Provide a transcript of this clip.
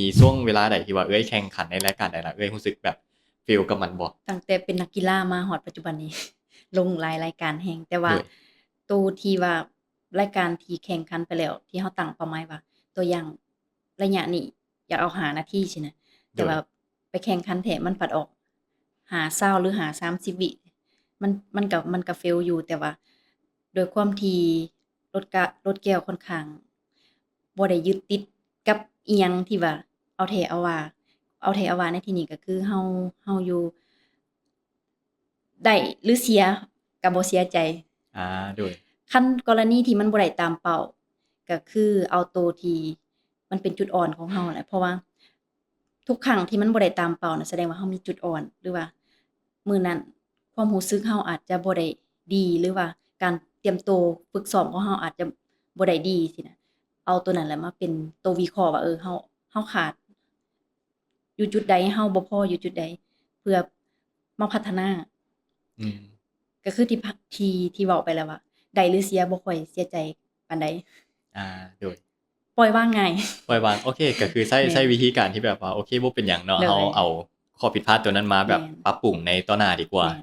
ມີຊ່ວງເວລາໃດທີ່ວ່າເອື້ອຍແຂ່ງຂັນໃນລາຍການໃດ ແລ້ວເອື້ອຍຮູ້ສຶກແບບ feel ກັບມັນບໍ່? ຕັ້ງແຕ່ເປັນນັກກິລາມາຮອດປັດຈຸບັນນີ້ ລົງຫຼາຍລາຍການແຮງ ແຕ່ວ່າ ໂດຍ ໂຕທີ່ວ່າລາຍການທີ່ແຂ່ງຂັນໄປແລ້ວ ທີ່ເຮົາຕັ້ງເປົ້າໝາຍວ່າ ຕົວຢ່າງໄລຍະນີ້ຢາກເອົາຫ້ານາທີຊີ້ນະ ແຕ່ ໂດຍ ວ່າໄປແຂ່ງຂັນແທ້ມັນພັດອອກຫ້າຊາວ ຫຼື ຫ້າສາມສິບວິ ມັນ ມັນກໍ ມັນກໍ fail ຢູ່ ແຕ່ວ່າດ້ວຍຄວາມທີ່ລົດກະ ລົດແກ້ວຂ້ອນຂ້າງບໍ່ໄດ້ຍຶດຕິດກັບອີ່ຫຍັງທີ່ວ່າເອົາແທ້ເອົາວ່າ ເອົາແທ້ເອົາວ່າໃນທີ່ນີ້ກໍຄືເຮົາ ເຮົາຢູ່ ໄດ້ ຫຼື ເສຍ ກໍບໍ່ເສຍໃຈ. ອາ ໂດຍ ຄັນກໍລະນີທີ່ມັນບໍ່ໄດ້ຕາມເປົ້າ ກໍຄືເອົາໂຕທີ່ມັນເປັນຈຸດອ່ອນຂອງເຮົາແຫຼະ ເພາະວ່າທຸກຄັ້ງທີ່ມັນບໍ່ໄດ້ຕາມເປົ້ານະ ສະແດງວ່າເຮົາມີຈຸດອ່ອນ ຫຼືວ່າມື້ນັ້ນຄວາມຮູ້ສຶກເຮົາອາດຈະບໍ່ໄດ້ດີ ຫຼືວ່າການຕຽມໂຕຝຶກຊ້ອມຂອງເຮົາອາດຈະບໍ່ໄດ້ດີຊີ້ນະ ເອົາໂຕນັ້ນແຫຼະມາເປັນໂຕວິເຄາະວ່າ ເອີ ເຮົາ ເຮົາຂາດ ຢູ່ຈຸດໃດ ເຮົາບໍ່ພໍຢູ່ຈຸດໃດ ເພື່ອມາພັດທະນາ. ອືມ ກໍຄືທີ່ ທີ່ ທີ່ເວົ້າໄປແລ້ວວ່າ ໄດ້ຫຼືເສຍບໍ່ຄ່ອຍເສຍໃຈປານໃດ. ອາ ໂດຍ ປ່ອຍວາງງ່າຍ ປ່ອຍວາງ ໂອເຄ ກໍຄືໃຊ້ ແມ່ນ ໃຊ້ວິທີການທີ່ແບບວ່າ ໂອເຄ ບໍ່ເປັນຫຍັງເນາະ ໂດຍ ເຮົາເອົາຂໍ້ຜິດພາດຕົວນັ້ນມາແບບ ແມ່ນ ປັບປຸງໃນຕໍ່ໜ້າດີກວ່າ. ແມ່